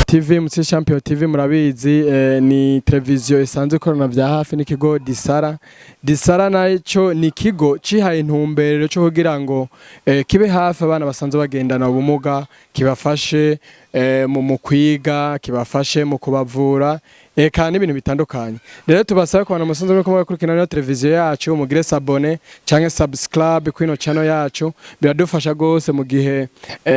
TV, Mutsi Champion TV. Murabizi, ni televiziyo isanzwe ikorana vya hafi n'ikigo Disara. Disara naco ni ikigo cihaye intumbero cyo kugira ngo kibe hafi abana basanzwe bagendana ubumuga, kibafashe mu kwiga, kibafashe mu kubavura, eka n'ibintu bitandukanye. Rero tubasaba ku bantu musanzwe muriko murakurikirana ino televiziyo yacu, mugire s'abonner canke subscribe kuri ino channel yacu. Biradufasha gose mu gihe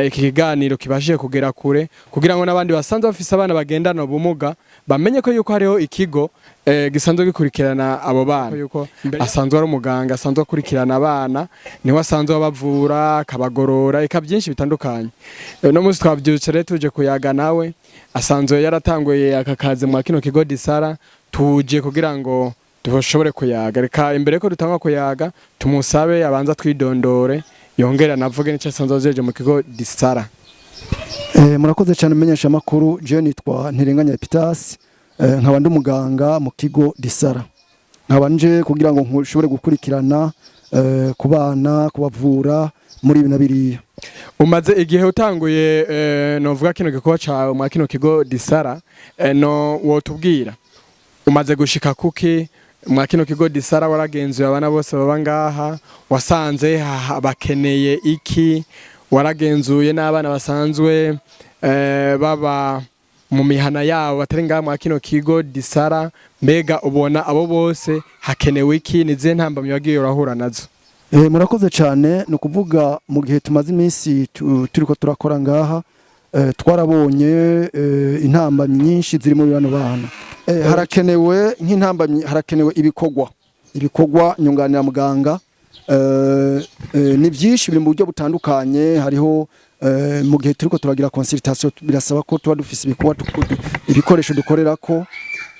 iki kiganiro kibashije kugera kure, kugira ngo n'abandi basanzwe bafise abana bagendana ubumuga bamenye ko yuko hariho ikigo gisanzwe gikurikirana abo bana. Yuko asanzwe ari umuganga asanzwe akurikirana abana, niwe asanzwe abavura, akabagorora, eka byinshi bitandukanye. Uno munsi twavyutse rero tuje kuyaga nawe, asanzwe yaratanguye aka kazi mwa kino kigo Disara. Tuje kugira ngo dushobore kuyaga. Reka imbere ko dutangwa kuyaga, tumusabe abanza twidondore, yongere anavuge n'icyo asanzwe ajeje mu kigo Disara. Murakoze cyane menyesha makuru. Je nitwa Ntirenganya Epitas, nkaba ndi umuganga mu kigo Disara, nkaba nje kugira ngo nshobore gukurikirana ku bana, kubavura muri ibi na biriya. Umaze igihe utanguye novuga kino gikorwa cawe mwa kino kigo Disara, no wotubwira umaze gushika kuki mwa kino kigo Disara? Waragenzuye abana bose baba ngaha? Wasanze bakeneye iki? Waragenzuye n'abana basanzwe baba mu mihana yabo batari ngaha mwa kino kigo Disara? Mbega ubona abo bose hakenewe iki? Ni zihe ntambamyi wagiye urahura nazo? Murakoze cyane. Ni ukuvuga mu gihe tumaze iminsi turiko turakora ngaha, twarabonye intambamyi nyinshi ziri muri bano bana. Harakenewe nk'intambamyi, harakenewe ibikorwa nyunganira muganga. Ni byinshi, biri mu buryo butandukanye. Hariho mu gihe turiko turagira consultation, birasaba ko tuba dufise ibikorwa, ibikoresho dukorerako.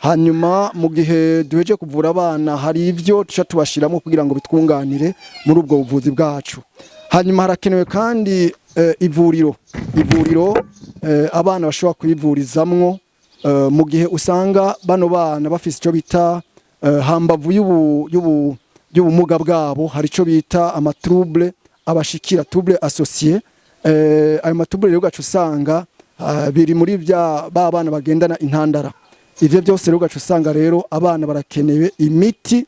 Hanyuma mu gihe duheje kuvura abana, hari ibyo tuca tubashiramo kugira ngo bitwunganire muri ubwo buvuzi bwacu. Hanyuma harakenewe kandi ivuriro abana bashobora kwivurizamwo, mu gihe usanga bano bana bafise icyo bita hambavu y'ubumuga bwabo, hari icyo bita ama troubles abashikira, troubles associés. Ayo ma troubles rero ugaca usanga biri muri bya ba bana bagendana intandara. Ivyo byose rero ugaca usanga rero abana barakenewe imiti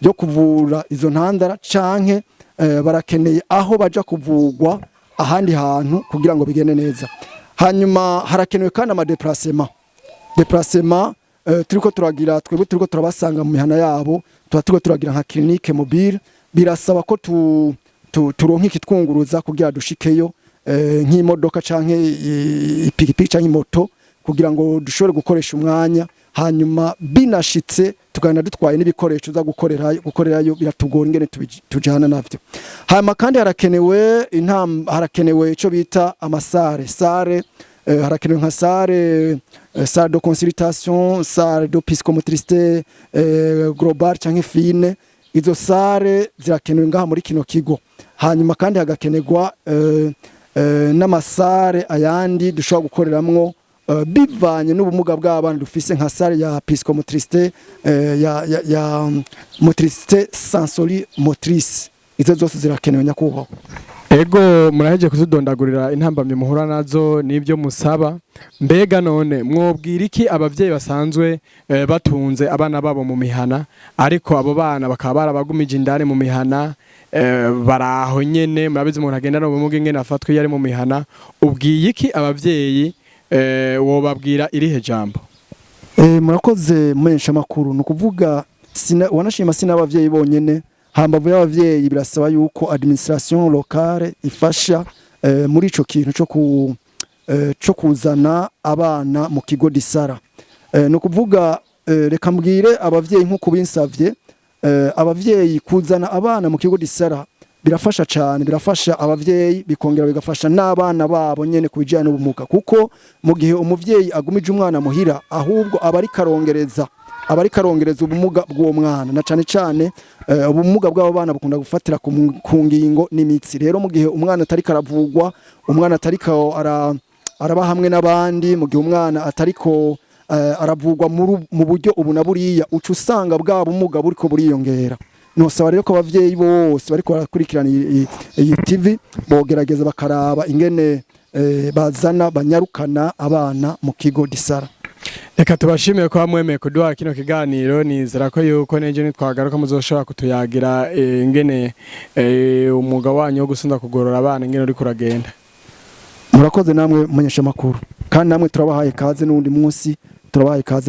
yo kuvura izo ntandara, canke barakeneye aho baja kuvugwa ahandi hantu kugira ngo bigende neza. Hanyuma harakenewe kandi ama déplacement. Déplacement, turiko turagira twebwe, turiko turabasanga mu mihana yabo, tuba turiko turagira nka clinique mobile. Birasaba ko turonka ikitwunguruza kugira dushikeyo, nk'imodoka canke ipikipiki canke moto, kugira ngo dushobore gukoresha umwanya. Hanyuma binashitse tugenda dutwaye n'ibikoresho za gukorerayo, biratugora ingene tujana navyo. Hanyuma kandi harakenewe harakenewe ico bita ama salles. Salle, harakenewe nka salle de consultation, salle de psychomotricité globale canke fine. Izo salles zirakenewe ngaha muri kino kigo. Hanyuma kandi hagakenerwa n'ama salles ayandi dushobora gukoreramwo bivanye n'ubumuga bw'abana dufise, nka salle ya psychomotricité, ya motricité sensori-motrice. Izo zose zirakenewe, nyakubahwa. Ego, muraheje kuzidondagurira intambamyi muhura nazo n'ibyo musaba. Mbega none mwobwira iki abavyeyi basanzwe batunze abana babo mu mihana, ariko abo bana bakaba barabagumije indani mu mihana, baraho nyene? Murabizi umuntu agenda n'ubumuga ingene afatwa iyo ari mu mihana. Ubwiye iki abavyeyi? Wobabwira irihe jambo? Murakoze mumenyesha makuru. Ni ukuvuga wanashima si n'abavyeyi bonyene. Hambavu y'abavyeyi, birasaba yuko administration locale ifasha muri ico kintu co kuzana abana mu kigo Disara. Ni ukuvuga reka mbwire abavyeyi nk'uko binsavye. Abavyeyi kuzana abana mu kigo Disara birafasha cyane, birafasha abavyeyi, bikongera bigafasha n'abana babo nyene ku bijyanye n'ubumuga, kuko mu gihe umuvyeyi agumije umwana muhira, ahubwo aba ariko arongereza ubumuga bw'uwo mwana, na cane cane ubumuga bw'abo bana bukunda gufatira ku ngingo n'imitsi. Rero mu gihe umwana atariko aravugwa, umwana atariko araba hamwe n'abandi, mu gihe umwana atariko aravugwa mu buryo ubu na buriya, uca usanga bwa bumuga buriko buriyongera. Nosaba rero ko abavyeyi bose bariko barakurikirana iyi TV bogerageza bakaraba ingene bazana banyarukana abana mu kigo Disara. Reka tubashimiye kuba mwemeye kuduha kino kiganiro. Nizera ko yuko n'ejo nitwagaruka muzoshobora kutuyagira ingene umwuga wanyu wo gusunda kugorora abana ingene uriko uragenda. Murakoze namwe mumenyesha makuru, kandi namwe turabahaye kaze n'undi munsi turabahaye kaze.